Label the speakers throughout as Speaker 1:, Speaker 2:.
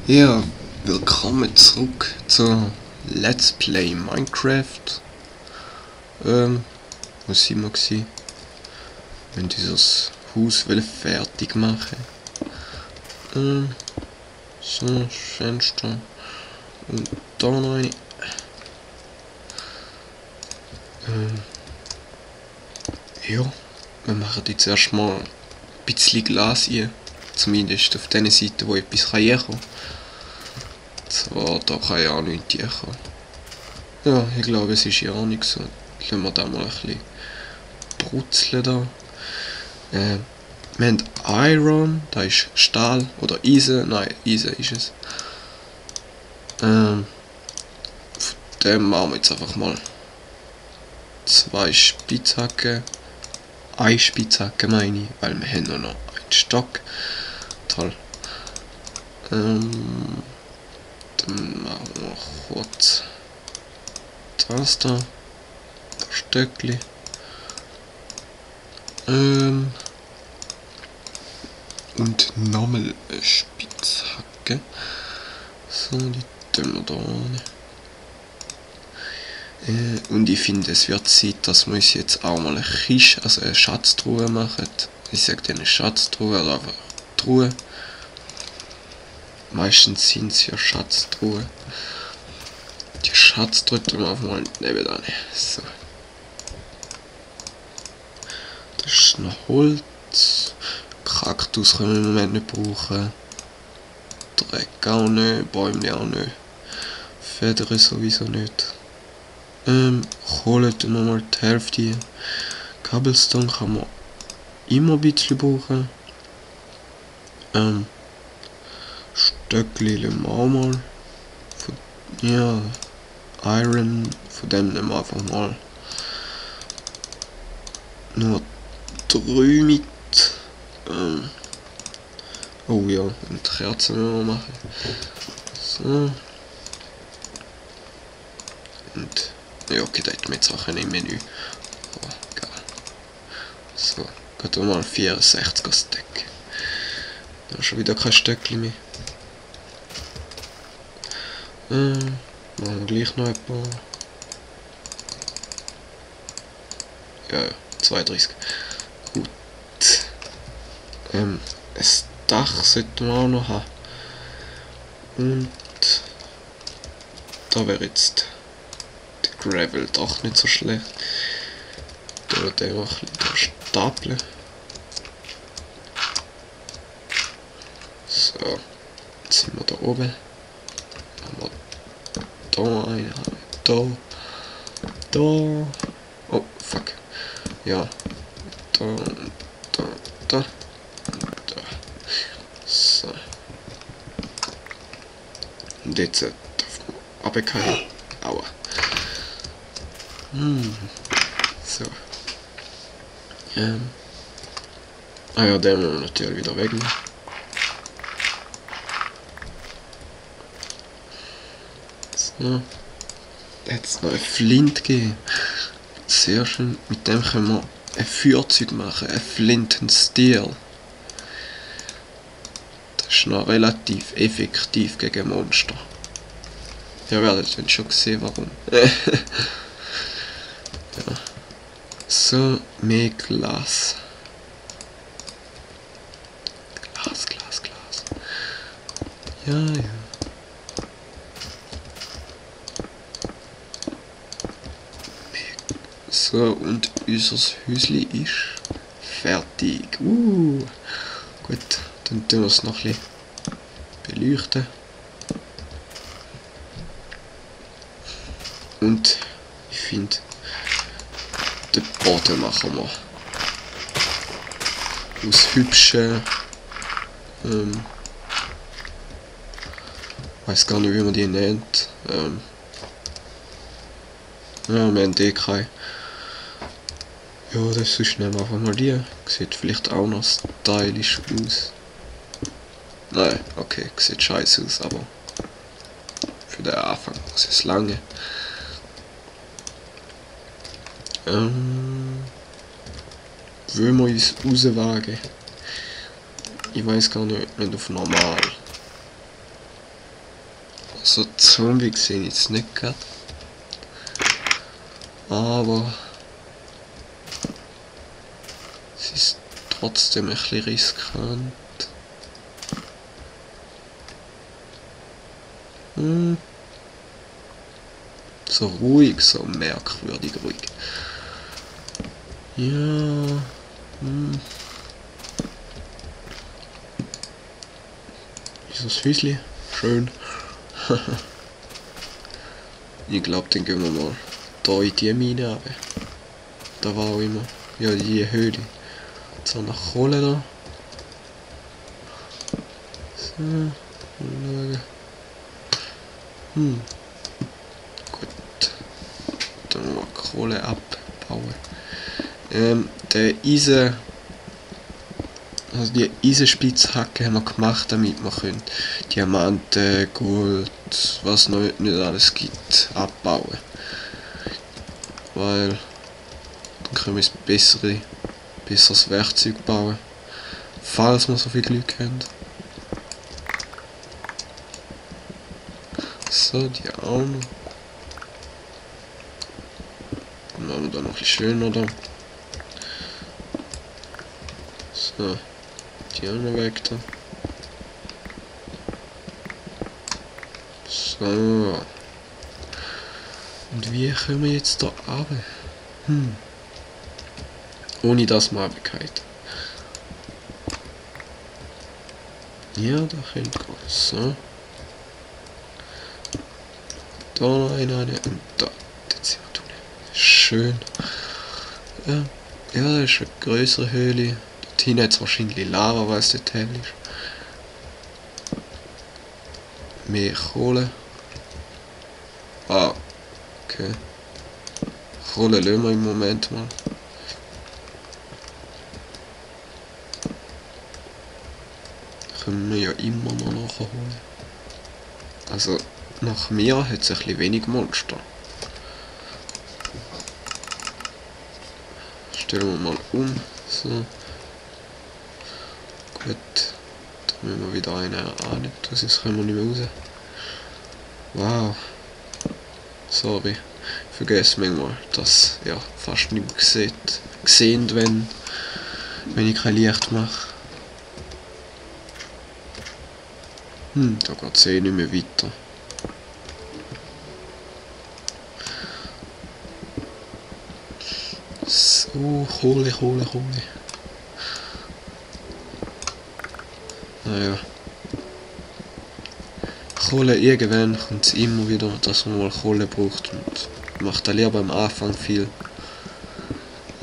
Speaker 1: Ja, willkommen zurück zur Let's Play Minecraft. Wo sind wir gewesen? Wir wollen dieses Haus fertig machen. So, Fenster. Und da noch eine. Ja, wir machen jetzt erstmal ein bisschen Glas ein. Zumindest auf der Seite, wo etwas reinkommen kann. Zwar, da kann ja auch nichts kommen. Ja, ich glaube, es ist ja auch nicht so. Lassen wir da mal ein bisschen brutzeln da. Wir haben Iron, da ist Stahl oder Eisen. Nein, Eisen ist es. Von dem machen wir jetzt einfach mal 2 Spitzhacken. Eine Spitzhacke meine ich, weil wir haben nur noch einen Stock. Toll. Dann machen wir kurz das da. Ein Stöckli. Und nochmal eine Spitzhacke. So, die tun wir da rein. Und ich finde, es wird Zeit, dass wir uns jetzt auch mal eine Kiste, also eine Schatztruhe machen. Ich sage eine Schatztruhe oder einfach Truhe. Meistens sind es ja Schatztruhe. Die Schatztruhe tun wir einfach mal nebenan. So. Das ist noch Holz. Kaktus können wir im Moment nicht brauchen. Dreck auch nicht, Bäume auch nicht. Federn sowieso nicht. Kohle tun wir mal die Hälfte. Cobblestone kann man immer ein bisschen brauchen. Stöckli lassen wir auch mal. Ja, Iron, von dem nehmen wir einfach mal nur 3 mit. Oh ja, und Kerzen müssen wir machen. So. Und ja, okay, da hätten wir jetzt auch ein Menü. Oh, geil. So, geht mal 64 Stack. Da ist schon wieder kein Stöckchen mehr. Machen wir gleich noch ein paar. Ja, 32. Gut. Ein Dach sollten wir auch noch haben. Und da wäre jetzt der Gravel doch nicht so schlecht. Da wird er auch ein bisschen stapeln. So, jetzt sind wir da oben. Da eine, da. Oh, fuck. Ja. Da. So. Und jetzt darf man runterfallen. Aua. So. Ah ja, den müssen wir natürlich wieder wegnehmen. So. Jetzt noch ein Flint geben. Sehr schön. Mit dem können wir ein Feuerzeug machen. Ein Flintensteel. Das ist noch relativ effektiv gegen Monster. Ihr werdet dann schon sehen, warum. Ja. So, mehr Glas. Glas. Ja. So, und unser Häusli ist fertig. Gut, dann tun wir es noch ein bisschen beleuchten. Und ich finde, den Boden machen wir aus hübschen, weiß gar nicht, wie man die nennt. Ja, wir haben die keine. Ja, das ist nehmen wir einfach mal die. Sieht vielleicht auch noch stylisch aus. Nein, okay, sieht scheiße aus, aber für den Anfang muss es lange. Wollen wir uns rauswagen? Ich weiß gar nicht, nicht auf normal. Also Zombie sehe ich jetzt nicht gerade. Aber es ist trotzdem ein bisschen riskant. So ruhig, so merkwürdig ruhig. Ja. Dieses Häusli. Schön. Ich glaube, dann gehen wir mal da in die Mine runter. Da war auch immer. Ja, die Höhle. So nach Kohle da. So. Mal schauen. Gut. Dann mal Kohle abbauen. Der Eisen. Also die Eisenspitzhacke haben wir gemacht, damit wir können Diamanten, Gold, was noch nicht alles gibt, abbauen. Weil dann können wir besseres Werkzeug bauen. Falls wir so viel Glück haben. So, die auch noch. Dann machen wir da noch ein bisschen schöner da. So. Die auch noch weg da. So. Und wie kommen wir jetzt da runter? Ohne dass man runtergeht. Ja, da können wir. So. Da noch eine und da. Jetzt sind wir tun. Schön. Ja, das ist eine größere Höhle. Dort hinten hat es wahrscheinlich Lava, weil es dort hell ist. Mehr Kohle. Ah, okay. Kohle lassen wir im Moment mal. Können wir ja immer noch nachholen. Also, nach mir hat es ein bisschen wenig Monster. Stellen wir mal um. So. Gut. Da müssen wir wieder einen an. Sonst können wir nicht mehr raus. Wow. Sorry. Ich vergesse manchmal, dass ja fast nicht mehr gesehen, wenn ich kein Licht mache. Da geht es eh nicht mehr weiter. So, Kohle. Naja. Kohle, irgendwann kommt es immer wieder, dass man mal Kohle braucht und macht da lieber am Anfang viel,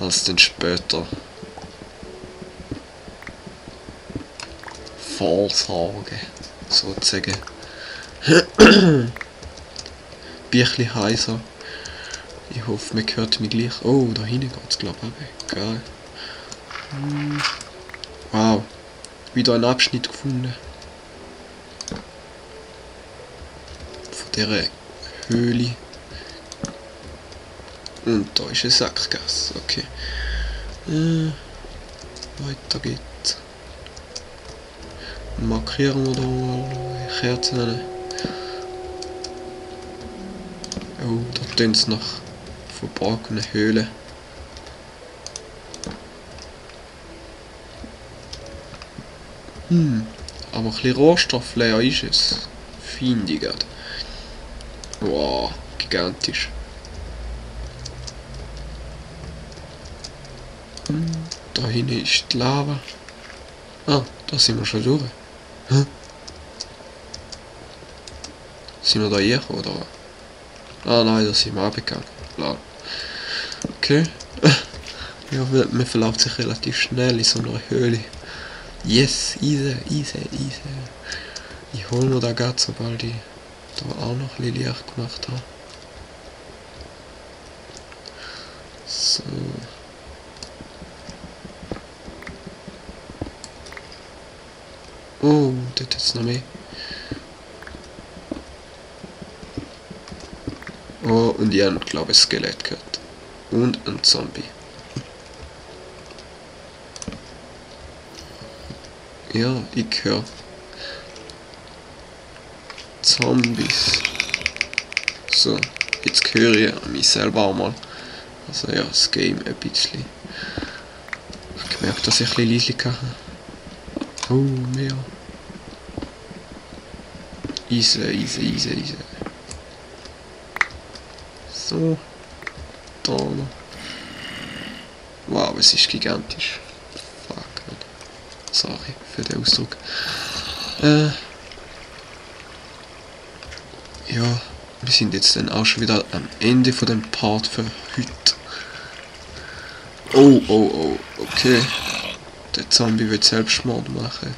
Speaker 1: als dann später Vorsorge, sozusagen. Bisschen heiser. Ich hoffe, man hört mich gleich. Oh, da hinten geht es, glaube ich. Geil. Wow. Wieder einen Abschnitt gefunden. Von dieser Höhle. Und da ist eine Sackgasse. Okay. Weiter geht's. Markieren wir da mal Kerzen. Oh, da tun sie nach verborgenen Höhlen. Aber ein bisschen rohstoffleer ist es. Finde ich gerade. Wow, gigantisch. Da hinten ist die Lava. Ah, da sind wir schon durch. Sind wir da hergekommen, oder was? Ah nein, da sind wir runtergegangen. Okay. Ja, man verläuft sich relativ schnell in so einer Höhle. Yes, easy. Ich hole mir da gerade, sobald ich da auch noch ein bisschen Licht gemacht habe. So. Oh, dort hat es noch mehr. Oh, und ich habe, glaube ich, ein Skelett gehört. Und ein Zombie. Ja, ich höre Zombies. So, jetzt höre ich mich selber auch mal. Also ja, das Game ein bisschen. Ich habe gemerkt, dass ich ein bisschen leise kann. Oh, mehr. Easy. So. Da noch. Wow, es ist gigantisch. Fuck. Sorry für den Ausdruck. Ja, wir sind jetzt dann auch schon wieder am Ende von dem Part für heute. Oh, okay. Der Zombie will Selbstmord machen.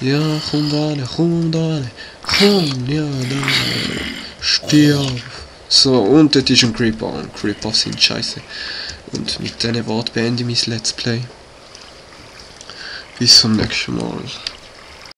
Speaker 1: Ja, komm da rein. Komm, ja, da. Stirb. So, und dort ist ein Creeper. Und Creeper sind scheiße. Und mit diesen Worten beende ich mein Let's Play. Bis zum nächsten Mal.